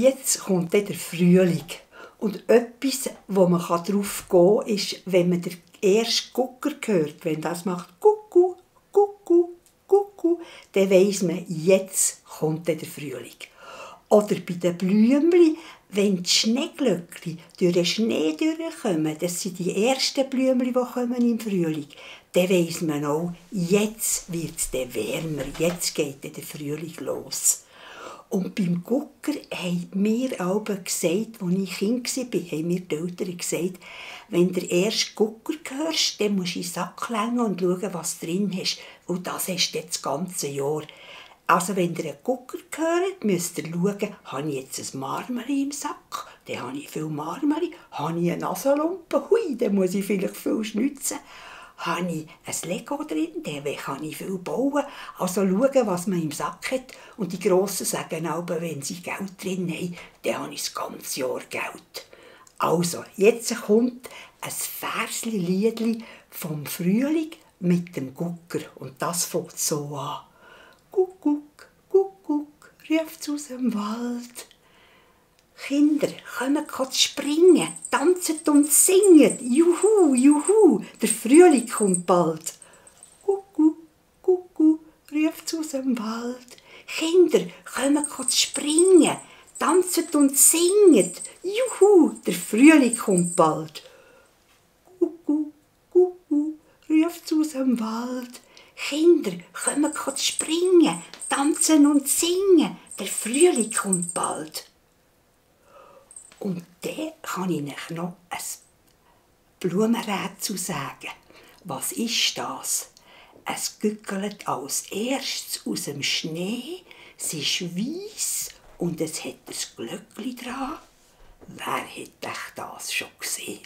Jetzt kommt dann der Frühling. Und etwas, wo man drauf gehen kann, ist, wenn man den ersten Gucker hört, wenn das macht Kuckuck, Kuckuck, Kuckuck, dann weiss man, jetzt kommt dann der Frühling. Oder bei den Blümchen, wenn die Schneeglöckchen durch den Schnee durchkommen, das sind die ersten Blümchen, die kommen im Frühling, dann weiss man auch, jetzt wird es dann wärmer, jetzt geht dann der Frühling los. Und beim Gucker haben mir alle gesagt, als ich Kind war, haben mir die Eltern gesagt, wenn du den ersten Gucker hörst, dann musst du in den Sack legen und schauen, was drin hast. Und das hast du das ganze Jahr. Also wenn ihr einen Gucker hört, müsst ihr schauen, habe ich jetzt ein Marmeli im Sack? Dann habe ich viel Marmeli. Habe ich eine Nasenlumpe? Hui, dann muss ich vielleicht viel schnitzen. Habe ich ein Lego drin, dann kann ich viel bauen. Also schauen, was man im Sack hat. Und die Grossen sagen auch, wenn sie Geld drin haben, dann habe ich das ganze Jahr Geld. Also, jetzt kommt ein Versli-Liedli vom Frühling mit dem Gucker. Und das fängt so an. Kuckuck, Kuckuck, ruft's aus dem Wald. Kinder, kommt springen, tanzen und singen. Juhu, juhu, der Frühling kommt bald. Kuckuck, Kuckuck, ruft's aus dem Wald. Kinder, kommt springen, tanzen und singen. Juhu, der Frühling kommt bald. Kuckuck, Kuckuck, ruft's aus dem Wald. Kinder, kommt springen, tanzen und singen. Der Frühling kommt bald. Und dann kann ich euch noch ein Blumenrätsel sagen. Was ist das? Es gückelt als erstes aus dem Schnee, es ist weiss und es hat ein Glöckchen dran. Wer hat euch das schon gesehen?